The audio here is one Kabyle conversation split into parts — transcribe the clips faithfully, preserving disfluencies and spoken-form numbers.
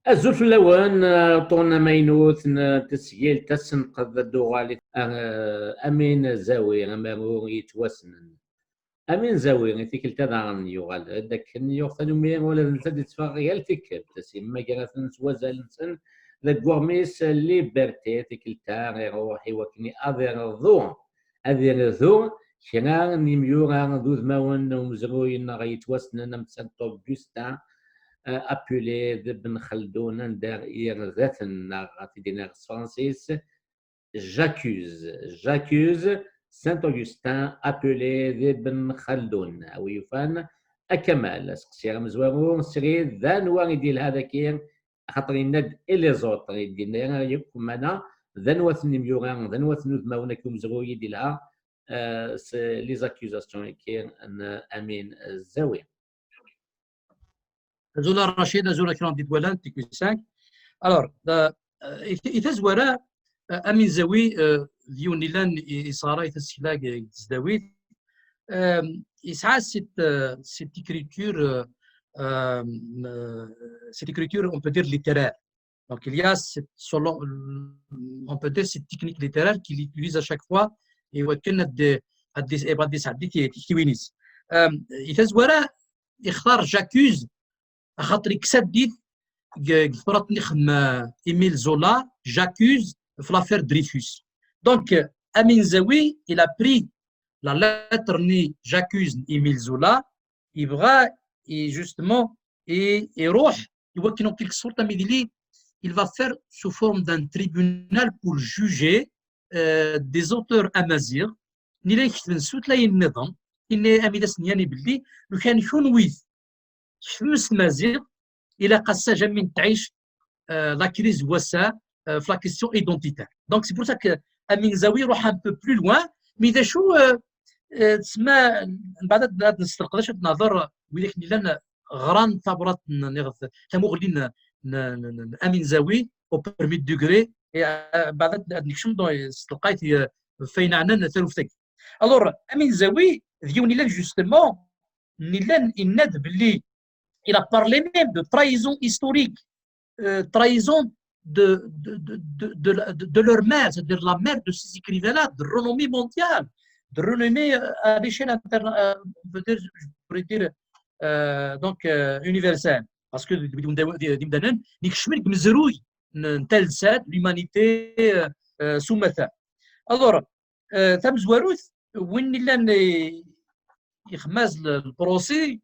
Azul fell-awen, uṭṭun amaynut n tesgilt Asenqed ad d-uɣal, eh, Amin Zawi, amaru yettwassnen. Amin Zawi, i tikkelt-a daɣen yuɣal-d akken yuɣ tanumi ula d netta d-itteffeɣ yal tikkelt, s yemmagrat-nsen s wazal-nsen deg weɣmis Liberté, tikkelt-a iruḥ i wakken ad irḍu, ad irdu kra n yimyura d udmawen n umezruy-nneɣ yettwassnen am Saint Augustin, eh, Apulée d Ben Khaldun, anda yerdaten neɣ ad t-id-iniɣ s tefransist, J'accuse, j'accuse Saint Augustin, Apulée d Ben Khaldun. A wi yufan, a Kamal, aseqsi amezwaru, srid, d anwa i d-yelha daki, axaṭer yenna-d et les autres, i d-yenna yakk mana, d anwa-ten imyura, d anwa-ten udmawen akka umezruy i d-yelha, eh, s les accusations-agi n Amin Zawi. Azul a Racid, azul a kra n d-iwalan, T Q cinq. Alors, euh, i, i tazwara, euh, Amin Zawi, euh, d yiwen yellan i, yesɣaray tasekla deg tesdawit. Euh, yesɛa cette, euh, cette écriture, euh, euh, euh, cette écriture, on peut dire, littéraire. Donc, il y a cette, selon, on peut dire, cette technique littéraire qu'il utilise à chaque fois, et wakken ad d-, ad d-, ad d-yesɛeddi ti-, tiktiwin-is. Euh, i tazwara, yextar J'accuse, axaṭer yekkes-d deg, deg tebrat-nni ixdem, euh, Émile Zola, J'accuse, ɣef l'affaire Dreyfus. Donc, euh, Amin Zawi, il a pris la lettre-nni J'accuse Émile Zola, yebɣa, i, justement, i, iruḥ, iwakken en quelque sorte, am idili, il va faire sous forme d'un tribunal pour juger, euh, des auteurs amaziɣ, nila iketben s tutlayin nniḍen, inna am i d asen-yani belli, lukan kunwi tketbem s tmaziɣt, ilaq ass-a jamais tɛic, euh, la crise n wass-a, euh, ɣef la question identitaire. Donc, c'est pour ça que Amin Zawi iruḥ un peu plus loin, mais d acu, euh, euh, tsemma, mbeɛd ad, ad nestelqed acu ad nehḍer, widak nillan ɣran tabrat n, n, tamuɣli n, n, n, n Amin Zawi au premier degré, et, euh, mbeɛd ad, ad nekcem dans, s telqayt, euh, f ayen ɛnan taluft-agi. Alors, Amin Zawi, d yiwen yellan justement, nillan inna-d belli il a parlé même de trahison historique, euh, trahison de, de, de, de, de la- de- de leur mère, c'est-à-dire la mère de ces écrivains-là, de renommée mondiale, de renommée, euh, à l'échelle interna-, euh, on peut dire, je pourrais dire, euh, donc, euh, universelle. Parce que d-, d-, d-, d-, d-, d-, nekcem deg umezruy n, n talsa, de l'humanité, euh, euh, s umata. Alors, euh, tamezwarut, win illan, euh, ixmaz le, le procès,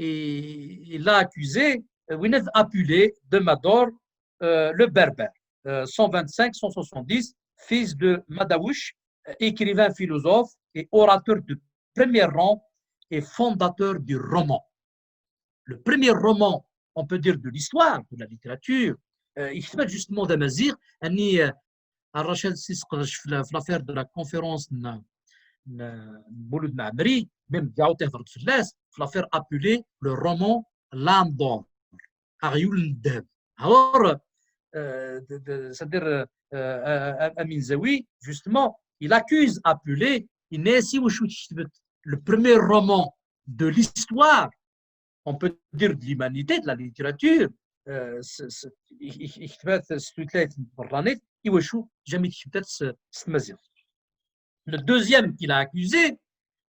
et il a accusé, euh, Wined Apulé de Mador, euh, le Berbère, euh, cent vingt-cinq cent soixante-dix, fils de Madawouche, euh, écrivain, philosophe et orateur de premier rang et fondateur du roman. Le premier roman, on peut dire, de l'histoire de la littérature, euh, il fait justement d'Amazir, ani, euh, Rachel Sisqesh, l'affaire de la conférence n, n, n Mouloud Mammeri, même Gaouté Flas, l'affaire appelée le roman L'âme d'or, Ariul Ndem. Alors, euh, de, de, c'est-à-dire, euh, euh, Amin Zawi, justement, il accuse Apulé, il n'est si le premier roman de l'histoire, on peut dire de l'humanité, de la littérature, euh, s-, s-, i-, i-, i-, s tutlayt n tberranit, iwacu jamais tketbat s, s tmaziɣt. Le deuxième qu'il a accusé,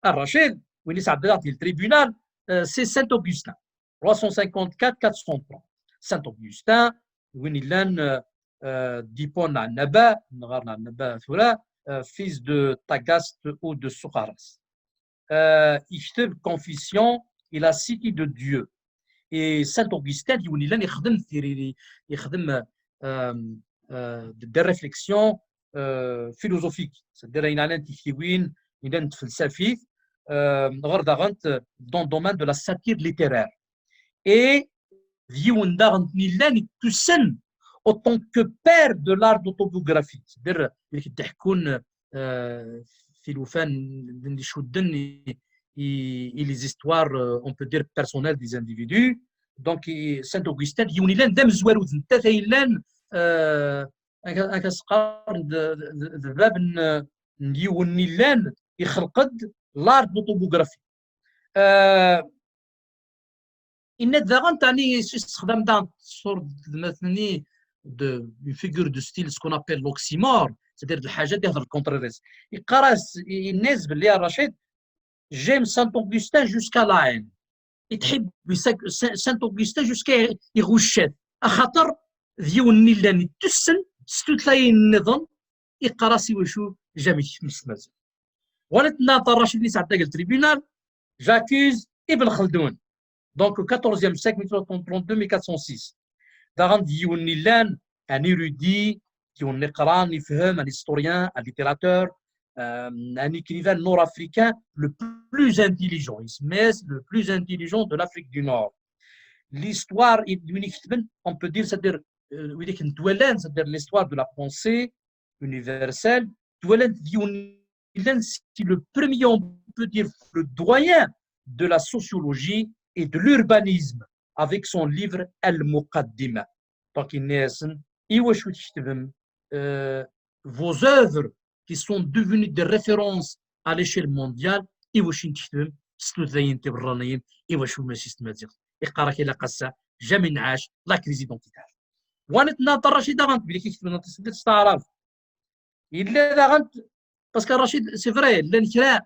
à Rachel, win i sɛeddaɣ di le tribunal, euh, c'est Saint Augustin, trois cent cinquante-quatre quatre cent trois. Saint Augustin, win illan, euh, euh, d'Hippone Annaba, neɣ Annaba tura, euh, fils de Tagaste ou de Soukharas. Euh, ikteb Confession et la Cité de Dieu. Et Saint Augustin, d yiwen illan ixdem tiriri, ixdem, euh, euh, des réflexions, euh, philosophiques, c'est-à-dire ayen ɛnan tiktiwin, illan d tfelsafit, euh, ɣer daɣen dans le domaine de la satire littéraire. Et d yiwen daɣen n illan ittussen autant que père de l'art d'autobiographie. C'est-à-dire, il a écrit, euh, tilufan n icudden i, i, i les histoires, euh, on peut dire, personnelles des individus. Donc, i, Saint Augustin, d yiwen illan d amezwaru d nettat ay illan, euh, akka, akka s-qqaren d, d, d bab n, n yiwen illan ixelq-d l'art d'autobiographie. Euh, Yenna-d daɣen, tani, yessexdam daɣen ṣṣur d tedmat-nni, de, une figure de style, ce qu'on appelle l'oxymore, c'est-à-dire d lḥaǧa d-ihder le contraire. Yeqqar-as, yenna-as belli a Racid, j'ai Saint-Augustin jusqu'à Laen. Itḥibbi Saint-Augustin jusqu'à Iɣuccat. Axaṭer d yiwen n illan ittussen s tutlayin nniḍen, iqqar-as iwacu jamais tektem s tmaziɣt. Wala tenna Racid mi sɛedda deg le tribunal, j'accuse Ibn Khaldoun. Donc, au quatorzième siècle, mille trois cent trente-deux, mille quatre cent six. Daɣen d yiwen n illan, un érudit, yiwen n iqran, ifhem, un historien, un littérateur, euh, un écrivain nord-africain, le plus intelligent, il se met le plus intelligent de l'Afrique du Nord. L'histoire, il, on peut dire, c'est-à-dire, euh, c'est-à-dire l'histoire de la pensée universelle, c'est le premier, on peut dire, le doyen de la sociologie et de l'urbanisme avec son livre Al-Muqaddima. Donc, yenna-asen, iwacu tketbem, euh, vos œuvres qui sont devenues des références à l'échelle mondiale, iwacu tketbem s tutlayin tiberraniyin, iwacu mačči s tmaziɣt? Iqqar-ak ilaq ass-a, jamais nɛac la crise identitaire. Wala tenna Racid daɣen, belli kiketben s taɛrabt. Yella daɣen, parce que Racid, c'est vrai, llan kra,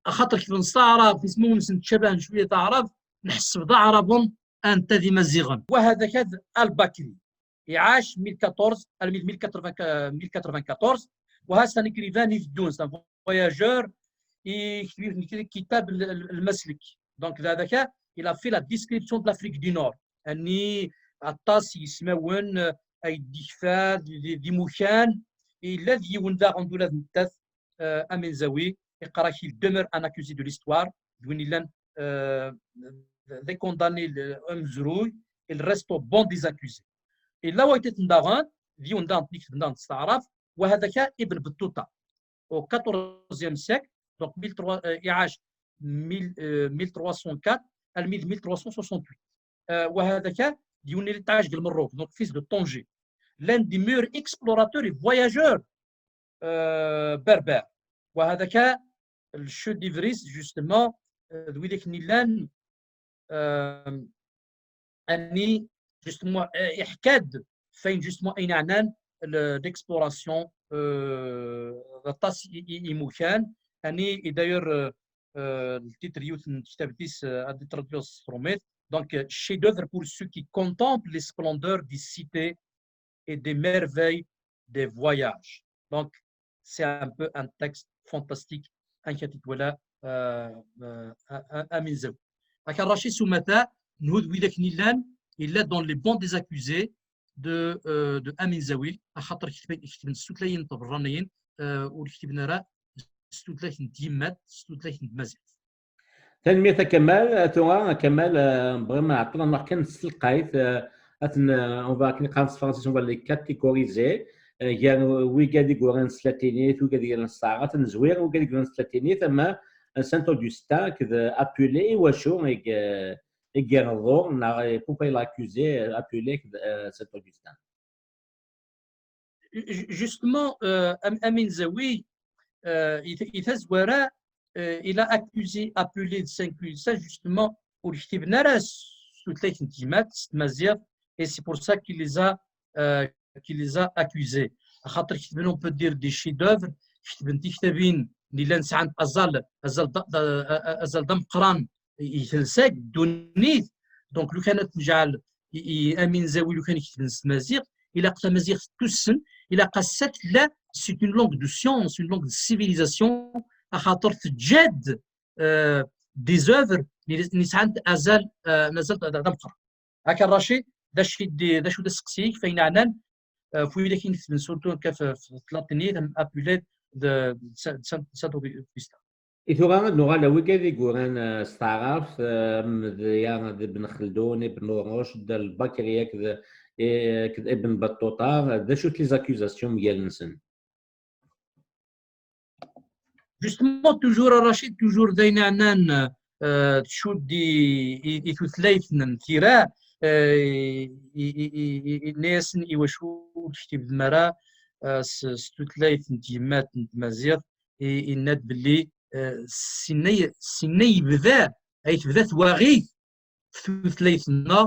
axaṭer ketben s taɛrabt, ismawen-nsen ttcabahen cwiya taɛrabt, nḥesseb d aɛraben, anta d imaziɣen. Wa hada-k Al-Bakri, iɛac mille quatorze, almi d mille quatre-vingts, mille quatre-vingt-quatorze, wa c'est un écrivain iteddun, c'est un voyageur, yekteb kitab Al-Maslek. Donc, d hada-k, il a fait la description de l'Afrique du Nord. Ani aṭas yismawen, euh, ay d-yekfa d, d, d imukan, yella d yiwen daɣen d ula d nettat, euh, amenzawi, iqqar-ak il demeure un accusé de l'histoire, d win illan, euh, d condamné amezruy, il reste au banc des accusés. Yella wayeḍ daɣen, d yiwen daɣen nekk daɣen s taɛrabt, wa hada-k Ibn Battuta, au quatorzième siècle, donc mille trois, euh, iɛac mille, euh, mille trois cent quatre, almi d mille trois cent soixante-huit. Euh, wa hada-k d yiwen n iṭij deg Lmerruk, donc fils de Tanger, l'un des meilleurs explorateurs et voyageurs, euh, berbères. Wa hada-k le chef-d'œuvre, justement, euh, d widak n illan, euh, ani, justement, euh, iḥka-d f wayen, justement, ayen ɛnan le, l'exploration, euh, d aṭas i, i, imukan, ani, et d'ailleurs, euh, euh, le titre yiwet n tektabt-is, euh, ad traduire s trumit. Donc, euh, chef-d'œuvre pour ceux qui contemplent les splendeurs des cités et des merveilles des voyages. Donc, c'est un peu un texte fantastique, amek ara t-twala, euh, euh, amenzawi. Akka Racid s umata, nhud widak n illan, yella dans les bancs des accusés de, euh, de amenzawi, axaṭer ketben s tutlayin tiberraniyin, euh, ur ketben ara s tutlayt n tyemmat, s tutlayt n tmaziɣt. Tanemmirt a Kamal. Tura a Kamal, euh, bɣiɣ ma nɛeṭṭel ad nruḥ kan s telqayt, euh, ad ten, euh, on va, akken qqaren s tefransist, on va les catégoriser, euh, gar wigad i yuran s latinit, wigad i yuran s taɛrabt, ad nezwir wigad i yuran s latinit, ama, euh, Saint Augustin akked, euh, Apulée, iwacu i, euh, i ireḍḍu, neɣ, euh, pourquoi il a accusé, euh, Apulée akked, euh, Saint Augustin? Ju-, justement, euh, am-, amenzawi, euh, i t-, i tazwara, euh, il a accusé, Apulée d Saint Augustin, justement, ur ketben ara s tutlayt n tyemmat, s tmaziɣt, et c'est pour ça qu'il les a, euh, qu'il les a accusés. Axaṭer ketben, on peut dire, des chefs-d'œuvre, ketben tiktabin n illan sɛant azal, azal d, d, azal d ameqqran i, i telsa deg ddunit. Donc, lukan ad t-nejɛel i, i amenzawi, lukan ketben s tmaziɣt, ilaq tamaziɣt tussen, ilaq ass-a tella, c'est une langue de science, une langue de civilisation, axaṭer teǧǧa-d, euh, des œuvres n, n yesɛan azal, euh, n azal d, d, d ameqqran. Akka Racid, d acu i d, d acu d aseqsi-ik, f wayen ɛnan, euh, f widak i neketben surtout akka f, f tlatinit, am Apulée d, d Sa-, d Sa-, d Saint Augustin. I tura ad nuɣal ar wigad i yuran, eh, s taɛrabt, eh, am d, ya, d Ibn Xeldun, Ibn Rucd, Al-Bakri akked, eh, akked Ibn Battuta, d acu-t les accusations mgal-nsen? Justement, toujours a Racid, toujours d ayen ɛnan, eh, tcudd i, i, i tutlayt n tira, eh, i, i, i, i, yenna-yasen iwacu ur tektibem ara, eh, s, s tutlayt n tyemmat n tmaziɣt, i, yenna-d belli, eh, sinna, sinna yebda, ay tebda twaɣit f tutlayt-nneɣ,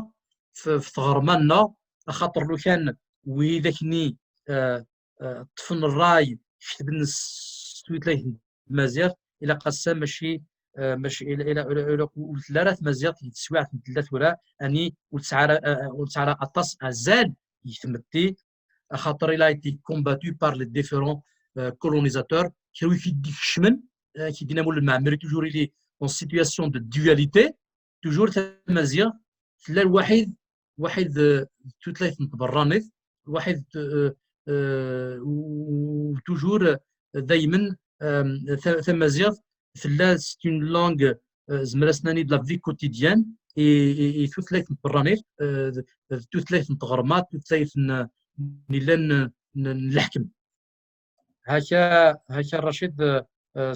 f, f tɣerma-nneɣ, axaṭer lukan widak-nni, euh, euh, ṭṭfen ṛṛay, ketben s tutlayt n tmaziɣt, ilaq ass-a mačči, euh, mačči, ila, ila, ila, ila, ur tella ara tmaziɣt deg teswiɛt n tella tura, ani ur tesɛi ara, euh, ur tesɛi ara aṭas azal deg tmetti, axaṭer il a été combattu par les différents, euh, colonisateurs, kra wi k-id-ikecmen, euh, k-id-yenna Mulud Mɛemmri, toujours il est en situation de dualité, toujours tamaziɣt tella lwaḥid, lwaḥid, euh, tutlayt n tberranit, lwaḥid, euh, euh, u, u, toujours, euh, daymen, euh, ta, tamaziɣt tella, c'est une langue, euh, zemmer-as nani de la vie quotidienne, et, et, et tutlayt n tberranit, euh, d, d tutlayt n tɣerma, tutlayt n, n, n, n leḥkem. Haka, haka Racid, euh,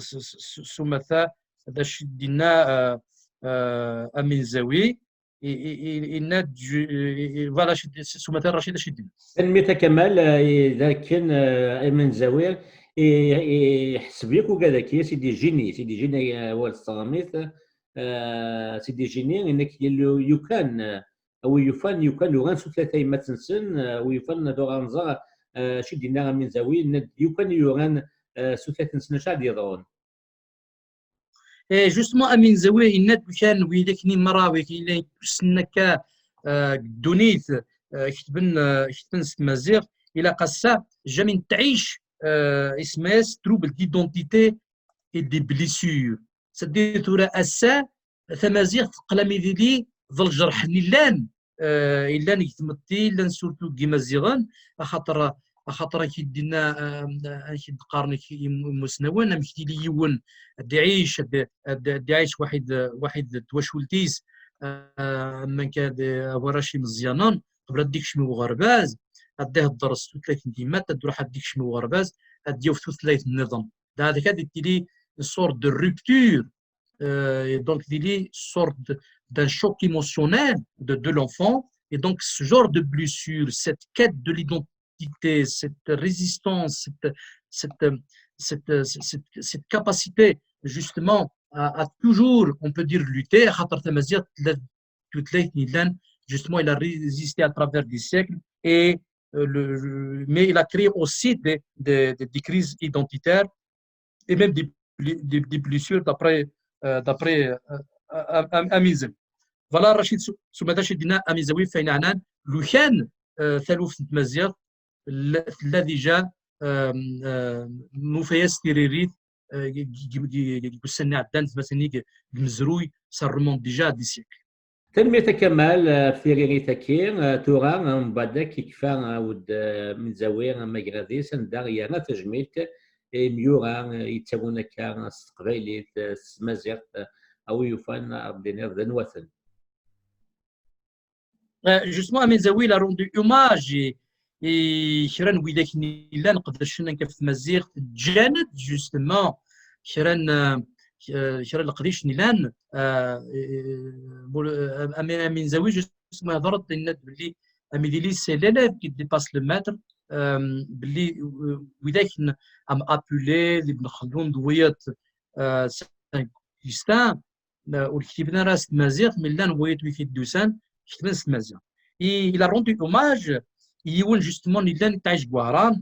s, s, s, s umata, d acu i d-yenna, euh, euh, Aminzawi, i, i, i, yenna-d, ju-, i, i, voilà, acu i d-, s, s umata Racid, acu i d-yenna. Tanemmirt a Kamal, euh, i, d akken, euh, Aminzawi, i, i, iḥseb yakk ugad-agi, c'est des génies, c'est des génies, euh, awal s teɣmit, euh, c'est des génies, yenna-k yal-, yukan, euh, a wi yufan, yukan uran s tutlayt tayemmat-nsen, a wi yufan ad uɣalen ẓer, eh, acu i d-yenna Aminzawi, yenna-d yukan i yuran, eh, s tutlayt-nsen acu ad yeḍrun. Et justement, Aminzawi yenna-d lukan widak-nni merra, wid yellan yettussen akka, eh, deg ddunit, eh, ketben, eh, ketben s tmaziɣt, ilaq ass-a, jamais nettɛic, eh, isem-as trouble d'identité et des blessures. C'est-à-dire tura ass-a, tamaziɣt teqqel am idili d lǧerḥ-nni llan, euh, yellan deg tmetti, llan surtout deg Imaziɣen, axaṭer, axaṭer amek i d-inna, euh, amek i d-qqaren im-, imusnawen, amek tili yiwen ad d-iɛic, ad d-, ad d-, ad d-iɛic waḥid, waḥid d twacult-is, euh, am akka d, a warrac imeẓyanen, qbel ad d-ikcem i uɣerbaz, ad d-ihedder s tutlayt n tyemmat, ad d-iruḥ ad d-ikcem i uɣerbaz, ad d-yawi tutlayt nniḍen. Dɣa ad tili une sorte de rupture, euh, et donc il y a une sorte de, d'un choc émotionnel de, de l'enfant, et donc ce genre de blessure, cette quête de l'identité, cette résistance, cette, cette, cette, cette, cette capacité justement à, à toujours, on peut dire, lutter, خاطر tamaziɣt tutlayt yellan, justement, il a résisté à travers des siècles, et, euh, le, mais il a créé aussi des, des, des, des crises identitaires et même des, des, des blessures d'après, euh, d'après, euh, Am-, Am-, Aminzawi. Voilà, Racid, s, s umata acu i d-yenna Aminzawi f ayen ɛnan lukan, euh, taluft n tmaziɣt, l-, tella déjà, euh, euh, nufa-yas tiririt, euh, deg, deg, deg, deg ussan-nni iɛeddan, tmaziɣt-nni deg, deg umezruy, ça remonte déjà à des siècles. Tanemmirt a Kamal, eh, ɣef tiririt-agi. Eh, tura, eh, mbeɛd akk yekfa, eh, awd, eh, Aminzawi, eh, amagrad-is, anda yerna tajmilt i yimyura, eh, yettawen akka, eh, s teqbaylit, eh, s tmaziɣt, eh, a wi yufan, eh, ad d-tiniḍ d anwa-ten. Eh, justement, Aminzawi, il a rendu hommage i, i kra n widak-nni llan qedcen akka ɣef tmaziɣt, ǧǧan-d, justement, kra n, eh, kra n leqdic-nni llan, eh, eh, bul-, eh, Am-, Aminzawi, justement, ihder-d, yenna-d belli Amidili, c'est l'élève qui dépasse le maître, eh, belli, eh, widak n, am Apulé, d Ibn Xeldun, d wiyaḍ, eh, Saint-Augustin, eh, ur ktiben ara s tmaziɣt, mi llan wiyaḍ wi t-id-usan, ketben s tmaziɣt. I, il a rendu hommage i yiwen, justement, yellan yettɛic deg Wehran,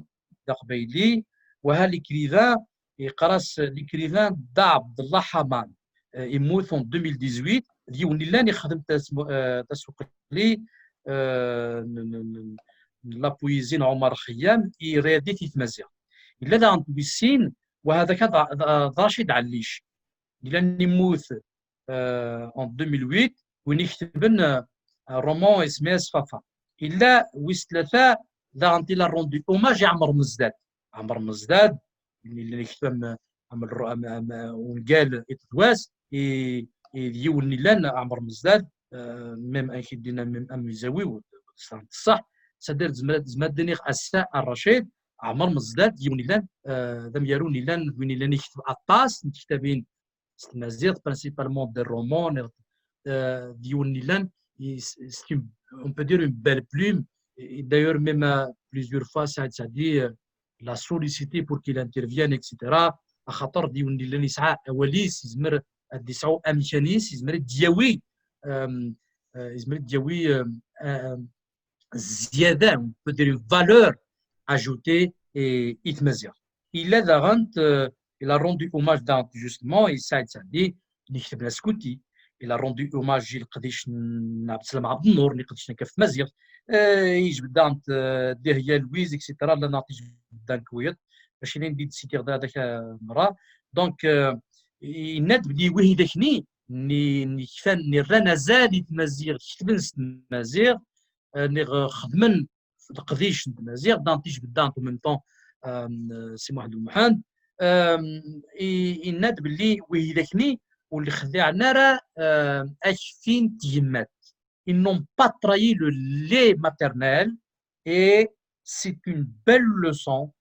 d aqbayli, waha l'écrivain, yeqqar-as l'écrivain Dda Ɛebdellah Ḥaman. Eh, yemmut en deux mille dix-huit, d yiwen yellan ixdem tasmu-, eh, tasuqli, eh, n, n, n, n la poésie n Ɛumar Xeyyam, i rradit i tmaziɣt. Yella daɣen wis sin, waha d, d, d Racid Ɛellic. Yellan yemmut, euh, en deux mille huit, win iketben, euh, roman isem-is Fafa. Illa wis tlata, daɣen il a rendu hommage i Ɛmer Mezdad. Ɛmer Mezdad, yellan iketb am, am, am, am ungal i tedwas, i, i d yiwen yellan Ɛmer Mezdad, euh, même amek i d-yenna, même Aminzawi, ur d ṣṣeḥ, c'est-à-dire, zemreɣ, zemreɣ ad d-iniɣ ass-a a Racid, Ɛmer Mezdad, d yiwen yellan, euh, d amyaru yellan, d win yellan iketb aṭas n tektabin s tmaziɣt, principalement des romans, neɣ, euh, d yiwen yellan, i, c'est une, on peut dire une belle plume. Et d'ailleurs, même, euh, plusieurs fois, Saïd Saïdi, euh, l'a sollicité pour qu'il intervienne, et cetera. Axaṭer d yiwen yellan yesɛa awal-is, yezmer ad d-yesɛu amkan-is, yezmer ad d-yawi, euh, euh, yezmer ad d-yawi, euh, euh, zzyada, on peut dire une valeur ajoutée i, i tmaziɣt. Yella daɣen, euh, il a rendu hommage daɣen, justement, i Saïd Saïdi, nektab Naskuti. Il a rendu hommage i leqdic n Ɛebd Slam Ɛebd Nnur, n iqeddcen akka ɣef tmaziɣt. Euh, yejbed daɣen, euh, Dihya Louise, et cetera. Llan daɣen tijbed n kwiyeḍ. Mačči d ayen i d-sitiɣ da, da ka merra. Donc, euh, yenna-d belli wihidak-nni, nni, nni kfan, nni rran azal i tmaziɣt, ketben s tmaziɣt, euh, nni xedmen leqdic n tmaziɣt, daɣen tijbed daɣen en même temps, euh, Si Muḥend U Mḥend, euh, i-, yenna-d belli wihidak-nni ur xdiɛen ara, euh, akfi n tyemmat. Ils n'ont pas trahi le lait maternel et c'est une belle leçon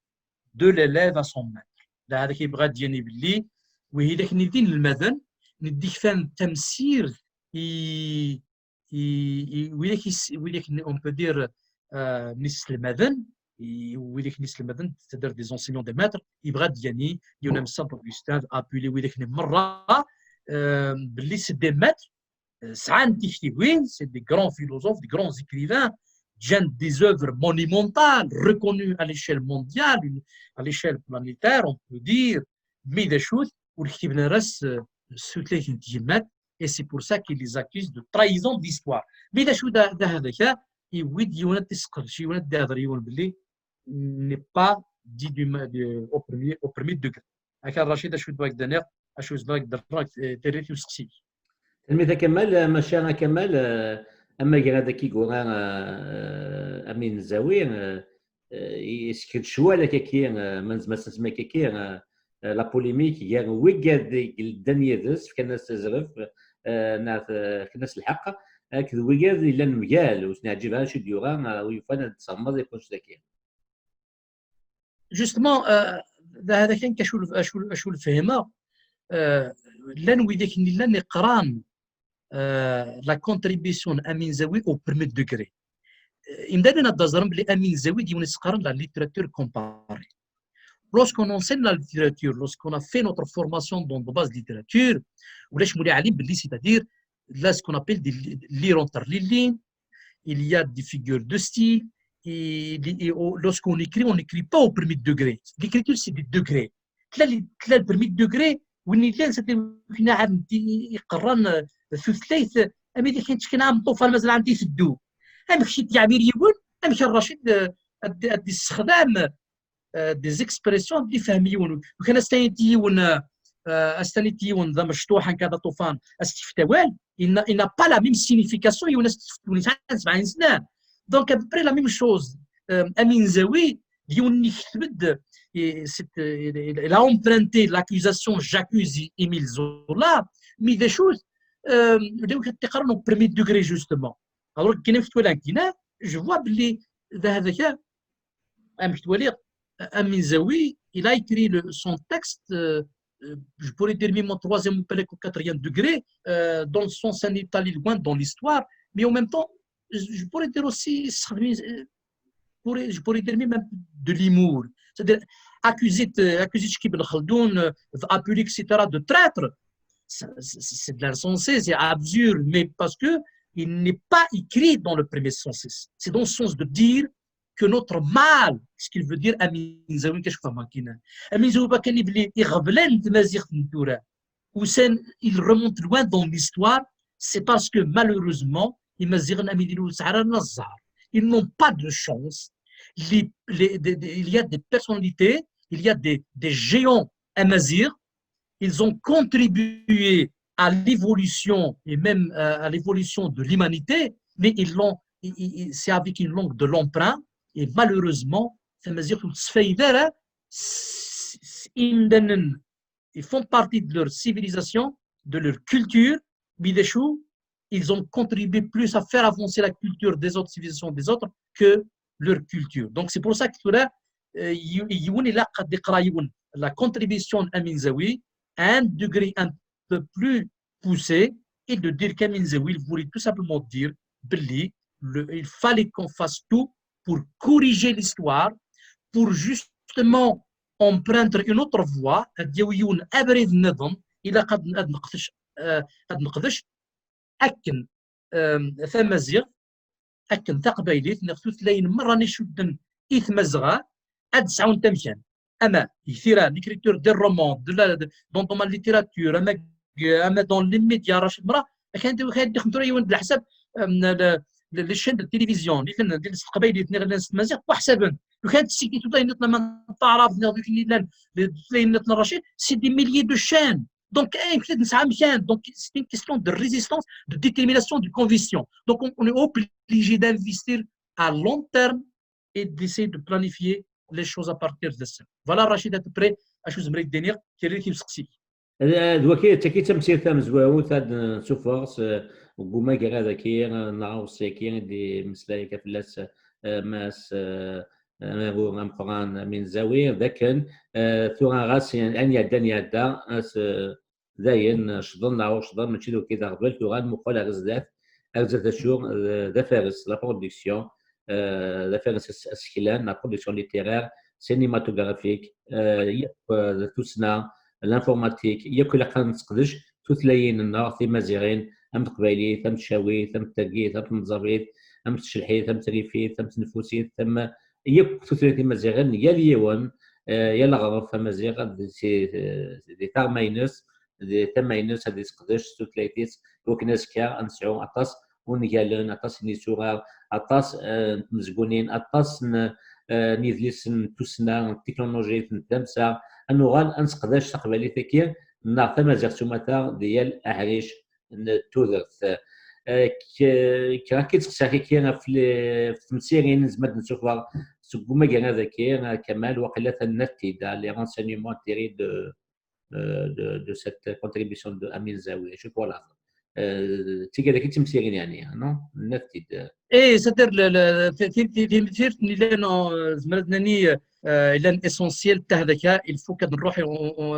de l'élève à son maître. D acu yebɣa ad d-yini belli wihidak-nni d inelmaden, nni d-ikfan tamsirt i, i, i widak is-, widak, on peut dire, euh, n iselmaden, i widak n iselmaden, c'est-à-dire des enseignants, des maîtres, yebɣa ad d-yini yiwen am Saint Augustin, appeler widak-nni merra, euh, belli c'est des maîtres, euh, sɛan tiktiwin, c'est des grands philosophes, des grands écrivains, ǧǧan des œuvres monumentales, reconnues à l'échelle mondiale, à l'échelle planétaire, on peut dire, mais d acu-t, ur ketben ara s, s tutlayt n tyemmat, et c'est pour ça qu'ils les accusent de trahison d'histoire. Mais d acu d, d hada, yewwi-d yiwen ad t-isqerdec, yiwen ad d-ihder yiwen belli n'est pas dit du, du, au premier, au premier degré. Akka Racid, acu d-wa k-d-aniɣ, acu zedɣ d-rreɣ, eh, territ i useqsi. Tanemmirt a Kamal, eh, maca a Kamal, eh, amagrad-agi yura, eh, Amin Zawi, eh, eh, yesken ccwal akaki, eh, ma nezmer ad s-nsemmi akaki, eh, eh, la polémique gar wigad i yellan yid-s, fkan-as azref, eh, neɣ t-, fkan-as lḥeqq, akked wigad yellan mgal, ur sen-yeɛǧib ara acu d-yura, eh, ur yufan ad d-tessermeḍ i kullec dagi. Justement, euh, d hada kan acu, acu, acu lefhimeɣ, euh, llan widak-nni llan iqran, euh, la contribution n Amin Zawi au premier degré. Euh, imdanen ad d-aẓren belli Amin Zawi d yiwen i s-qqaren la littérature comparée. Lorsqu'on enseigne la littérature, lorsqu'on a fait notre formation dans de base littérature, ulac muli alim belli, c'est-à-dire, là, ce qu'on appelle des li-, lire entre les lignes, il y a des figures de style, et, et, et au-, lorsqu'on écrit, on n'écrit pas au premier degré. L'écriture, c'est des degrés. Tla li-, tla le premier degré, win yellan, c'est-à-dire, win iqran, euh, tutlayt, euh, amek i d-, kan ttken am ṭufan, mazal ɛandi teddu. Amek i t-yeɛmir yiwen, amek Racid, euh, ad, ad d-yessexdam, euh, des expressions d-ifhem yiwen. Kan as-tanit yiwen, euh, euh, as-tanit yiwen d amecṭuḥ, akka d aṭufan, as-tifet awal, il n'a, il n'a pas la même signification, yiwen as-tifet, yiwen yesɛan sebɛin sna. Donc, à peu près la même chose. Euh, Amin Zawi, d yiwen i ketb-d, et c'est, euh, il a emprunté l'accusation j'accuse Émile Zola, mais des choses, euh, d acu i ɣ-d-iqqaren au premier degré, justement. Alors, kina f twala kina, je vois belli d hada kan, amek twaliḍ, Amin Zawi, il a écrit le, son texte, euh, euh, je pourrais dire même au troisième ou peut-être au quatrième degré, euh, dans le sens un état loin dans l'histoire, mais en même temps, je, je pourrais dire aussi, euh, pourrais, je pourrais dire même un peu de l'humour. C'est-à-dire, accuser, euh, accuser Chikib Ben Khaldoun, euh, appeler, et cetera, de traître, c'est, c'est, c'est de l'insensé, c'est absurde, mais parce que il n'est pas écrit dans le premier sens. C'est dans le sens de dire que notre mal, ce qu'il veut dire, Amin Zawi, qu'est-ce que Amin Zawi, pas qu'il est, il reblend de mazir, usan, il remonte loin dans l'histoire, c'est parce que malheureusement, Imaziɣen am Idil ur sɛan ara ẓẓher. Ils n'ont pas de chance. Les, les, des, des, il y a des personnalités, il y a des, des géants amaziɣ, ils ont contribué à l'évolution et même, euh, à l'évolution de l'humanité, mais ils l'ont, i-, i-, i-, c'est avec une langue de l'emprunt, et malheureusement, tamaziɣt ur tettfayed ara s, s, s imdanen, ils font partie de leur civilisation, de leur culture, mais des choses, ils ont contribué plus à faire avancer la culture des autres civilisations des autres que leur culture. Donc c'est pour ça que tura, euh, y-, yiwen ilaq ad iqra yiwen la contribution d'Amin Zawi à un degré un peu plus poussé et de dire qu'Amin Zawi, il voulait tout simplement dire belli, le, il fallait qu'on fasse tout pour corriger l'histoire, pour justement emprunter une autre voie, ad yawi yiwen abrid nniḍen, ilaq ad, ad neqdec, euh, ad neqdec akken tamaziɣt akken taqbaylit neɣ tutlayin merra-nni icudden i tmazɣa ad sɛunt amkan. Ama deg tira, l'écriture des romans, de la, de, dans, dans la littérature, ama, ama dans les médias, Racid Mra, akken d-, akken d-ixdem tura yiwen d leḥsab, les chaînes de télévision, nitni s teqbaylit, nitni s tmaziɣt, ḥsaben. Ukan tsigi tutlayin nniḍen ama n taɛrabt, neɣ d akken yellan tutlayin nniḍen n Racid, c'est des milliers de chaînes. Donc, ayen kan nesɛa amkan. Donc, c'est une question de résistance, de détermination, de conviction. Donc, on, on est obligé d'investir à long terme et d'essayer de planifier les choses à partir de ça. Voilà, Racid, à peu près, acu zemreɣ ad d-iniɣ, kra n timseqsiyin. D waki, d taki tamsirt tamezwarut ad d-nsufeɣ s, deg umagrad-agi, neɣ aweṣṣi-agi i d-imeslay akka fell-as, eh, Mass, eh, Ameɣbun ameqqran Amin Zawi, d akken, eh, tura ɣas ayen iɛeddan iɛedda, as, eh, dayen, ccḍen neɣ ur ccḍen, mačči d waki d aɣbel, tura ad nmuqel ar zdat, ar zdat acu, eh, d afares, la production, eh, d afares as-, aseklan, la production littéraire, cinématographique, eh, yakk, eh, d tussna, l'informatique, yakk ilaq ad nesseqdec tutlayin-nneɣ timaziɣin, am teqbaylit, am tcawit, am tergit, am tneẓabit, am tcelḥit, am trifit, am tenfusit, am, yakk tutlayin timaziɣin, yal yiwen, eh, yal aɣref amaziɣ ad di, di tama-ines, di tama-ines ad yesseqdec tutlayt-is, iwakken azekka ad nesɛu aṭas n wungalen, aṭas n yisurar, aṭas, eh, n tmezgunin, aṭas n, eh, n yidlisen n tussna, n tiknulujit, n tdamsa, ad nuɣal ad nesseqdac taqbaylit-agi neɣ tamaziɣt s umata di yal aḥric n tudert. Eh, k-, kra akka i d-sseqsaɣ kiki ɣef le-, ɣef temsirin nezmer ad d-nessufeɣ seg umagrad-agi, eh, Kamal, waqila tannat-id, ah, les renseignements tirés de, eh, de, de cette contribution de Amin Zawi. Acu twalaḍ? Eh, d tigad-agi d timsirin, yeɛni, non? Nat-id. Eh, c'est-à-dire, le, le, ti-, ti-, ti-, timsirt n ilan, eh, zemret ad nini, eh, ilan essentiel, tahda ka, il faut ad nruḥ i,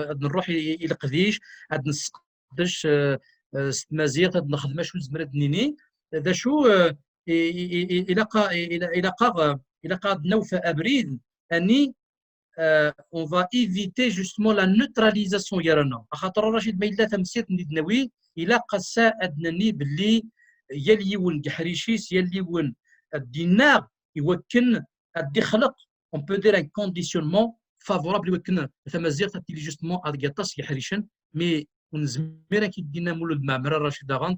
ad nruḥ i, i leqdic, ad nesseqdec, eh, eh, s tmaziɣt, ad nexdem acu zemret ad nini. D acu, eh, i, i, i, i, ilaq a-, i, ila-, ilaq-aɣ, eh, ilaq ad nawfa abrid, ani, eh, on va éviter justement la neutralisation gar-aneɣ. Axaṭer a Racid, ma yella tamsirt n d-nawi, ilaq ass-a ad nani belli yal yiwen deg uḥric-is, yal yiwen ad d-innaɣ i wakken ad d-ixleq, on peut dire, un conditionnement favorable i wakken tamaziɣt ad tili justement deg aṭas n yiḥricen, mais ur nezmir ad k-id-nini am Mulud Mɛemmer a Racid daɣen,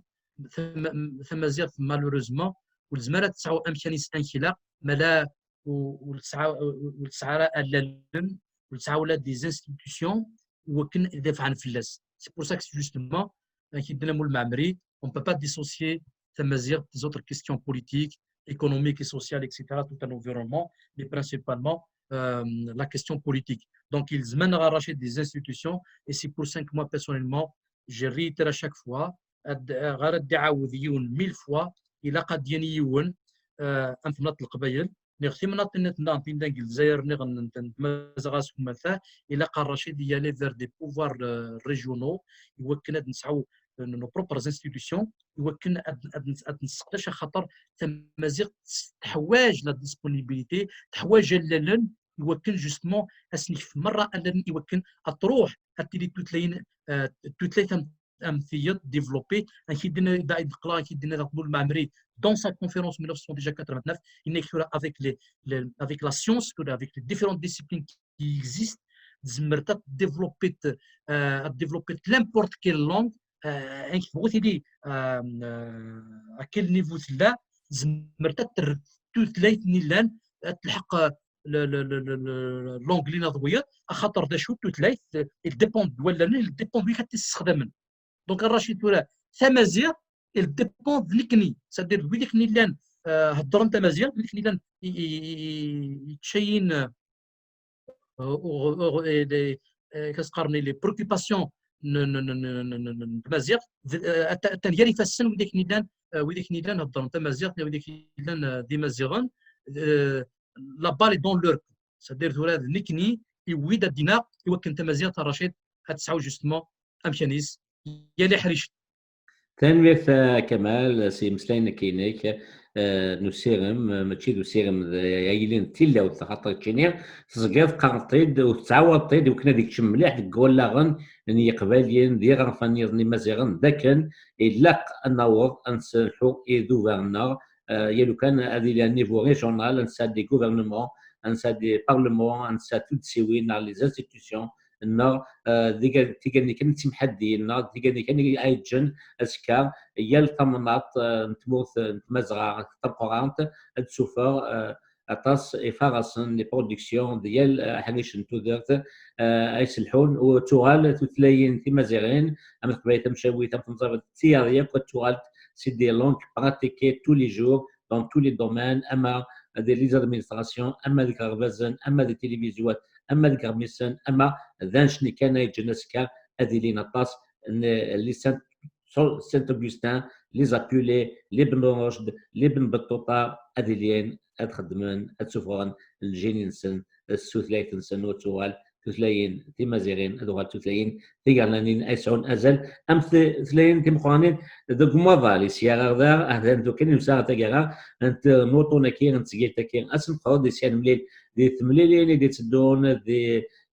tam-, tamaziɣt malheureusement ur tezmir ad tesɛu amkan-is akken ilaq, ma la u-, ur tesɛa, ur tesɛa ara allalen, ur tesɛa ula des institutions i wakken ad dafɛen fell-as. C'est pour ça que justement, akken i d-yenna Mulud Mɛemmri, on ne peut pas dissocier tamaziɣt des autres questions politiques, économiques et sociales, et cetera, tout un environnement, mais principalement, euh, la question politique. Donc, yelzem-aneɣ ad nraci des institutions, et c'est pour ça que moi, personnellement, je réitère à chaque fois, ad, ɣer ad d-iɛawed yiwen mille fois, ilaq ad d-yini yiwen, euh, am temnaḍt n Leqbayel, neɣ timnaḍt-nni tenna tinda deg Lezzayer niɣen n, n, n Tmaziɣt s umata, ilaq a Racid ad yali vers des pouvoirs, euh, régionaux, i wakken ad nesɛu, euh, nos propres institutions, i wakken ad, ad, ad nesseqdac, axaṭer tamaziɣt teḥwaǧ la disponibilité, teḥwaǧ allalen, i wakken justement ad s-nekf merra allalen i wakken ad truḥ ad tili tutlayin, euh, tutlayt am am tiyeḍ développé, akken i d-yenna, da i d-neqla, akken i d-yenna daɣ Mulud Mɛemmri dans sa conférence mille neuf cent quatre-vingt-neuf, yenna-k tura avec les, les, avec la science, tura avec les différentes disciplines qui existent, tzemreḍ ad développeḍ, euh, ad développeḍ n'importe quelle langue, euh, ayen tebɣuḍ tili, euh, euh, à quel niveau tella, tzemreḍ ad terreḍ tutlayt-nni yellan, ad telḥeq, euh, le, le, le, le, le, l'anglais neɣ d wiyaḍ, axaṭer d acu tutlayt, euh, il dépend d wallalen, il dépend d widak ad t-issexdamen. Donc, a Racid, tura, tamaziɣt, il dépend d nekni. C'est-à-dire, d widak i yellan, euh, heddren tamaziɣt, d widak i yellan i, i, i, i, yeččayin, euh, ur, ur, eh, les, eh, qu'est-ce qu'on dit, les préoccupations n, n, n tmaziɣt, d, euh, atan, atan gar ifassen widak i yellan, euh, widak i yellan heddren tamaziɣt, widak i yellan, euh, d imaziɣen, euh, la balle est dans leur camp. C'est-à-dire, tura d nekni, iwwi-d ad d-ineɣ, i wakken tamaziɣt, a Racid, ad tesɛu justement amkan-is, yal iḥricen. Tanemmirt a Kamal s yimeslayen-agi-inek. eh, n usirem, eh, mačči d usirem, d ayli n tilawt, axaṭer keččini teẓgiḍ teqqareḍ-t-id u tettɛawadeḍ-t-id iwakken ad ikcem mliḥ deg wallaɣen n Yiqbayliyen d yiɣerfan nniḍen imaziɣen, d akken ilaq ad naweḍ ad nselḥu idubar-nneɣ, eh, ya lukan ad iliɣ niveau régional, ad nesɛu des gouvernements, ad nesɛu des parlements, ad nesɛu tuddsiwin neɣ les institutions nneɣ, eh, tiga-, tiga-nni kan i d timḥaddiyin, neɣ tiga-nni kan i ayeǧǧen azekka yal tamnaḍt, eh, n tmurt n Tmazɣa tameqqrant ad d-tufeɣ, eh, aṭas ifarasen, les productions d yal, eh, aḥric n tudert, eh, ay selḥun, u tuɣal tutlayin timaziɣin, am teqbaylit tamcawit, am temẓabelt, d tiyaḍ yakk ad tuɣal c'est des langues pratiquées tous les jours dans tous les domaines, ama di les administrations, ama deg iɣerbazen, ama di tilivizyu, ama deg iɣmisen, ama d annect-nni kan ay yeǧǧen azekka ad ilin aṭas n les Saint, Saint Augustin, les Apulets, les Ibn Rucd, les Ibn Battuta, ad ilin ad xeddmen, ad suffɣen lǧil-nsen s tutlayt-nsen u ad tuɣal tutlayin timaziɣin ad uɣal tutlayin tigernanin ay sɛun azal am tutlayin timeqqranin deg umaḍal. Isya ɣer da, ahat d kan imsa ɣer taggara n tmuṭun-agi, n tesgilt-agi, ad s-nqeḍ isya nemlil di temlilin i d-itteddun, di,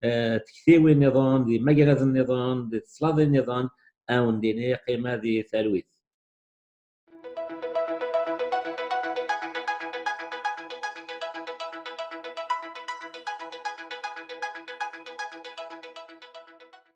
eh, tektiwin nniḍen, di magraden nniḍen, di teslaḍin nniḍen, ad wen-d-iniɣ qima di talwit.